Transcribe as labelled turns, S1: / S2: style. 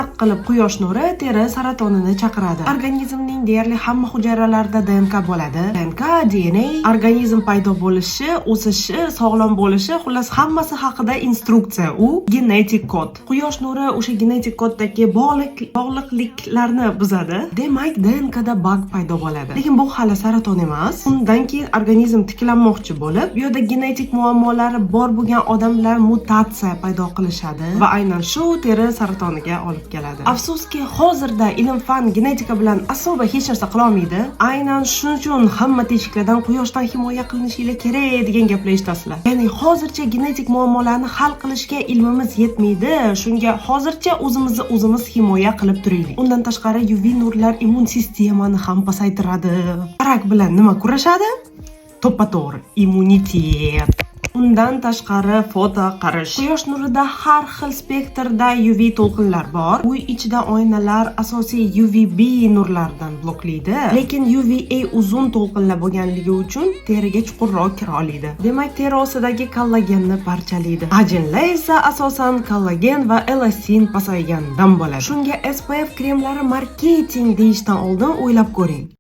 S1: Qanaqa qilib quyosh nuri teri saratonini chaqiradi? Organizmning deyarli hamma hujayralarida DNK bo'ladi. DNK, DNA, organizm paydo bo'lishi, o'sishi, sog'lom bo'lishi, xullas, hammasi haqida instruksiya. U genetik kod. Quyosh nuri o'sha genetik koddagi bog'liqliklarni buzadi. Demak, DNKda баг paydo bo'ladi. Lekin bu hali saraton emas. Undan keyin organizm tiklanmoqchi bo'lib, bu yerda genetik muammolari bor bo'lgan odamlar mutatsiya paydo qilishadi va aynan shu teri saratoniga olib keladi. Afsuski, hozirda ilm fan genetika bilan особо hech narsa qilolmaydi. Aynan shuning uchun hamma teshiklardan quyoshdan himoya qilinishingiz kerak degan gaplar eshitasizlar. Ya'ni hozircha genetik muammolarni hal qilishga ilmimiz yetmaydi. Shunga hozircha o'zimizni o'zimiz himoya qilib turaylik. Undan tashqari, UV nurlar immun sistemani ham pasaytiradi. Rak bilan nima kurashadi? To'ppa to'g'ri, immunitet. Undan tashqari, foto qarish. Quyosh nurida har xil spektrda UV to'lqinlar bor. Uy ichida oynalar asosiy UVB nurlaridan bloklaydi, lekin UVA uzun to'lqinlar bo'lganligi uchun teriga chuqurroq kira oladi. Demak, teri ostidagi kollagenni parchalaydi. Ajinlar esa asosan kollagen va elastin pasaygandan bo'ladi. Shunga SPF kremlari marketing deyishdan oldin o'ylab ko'ring.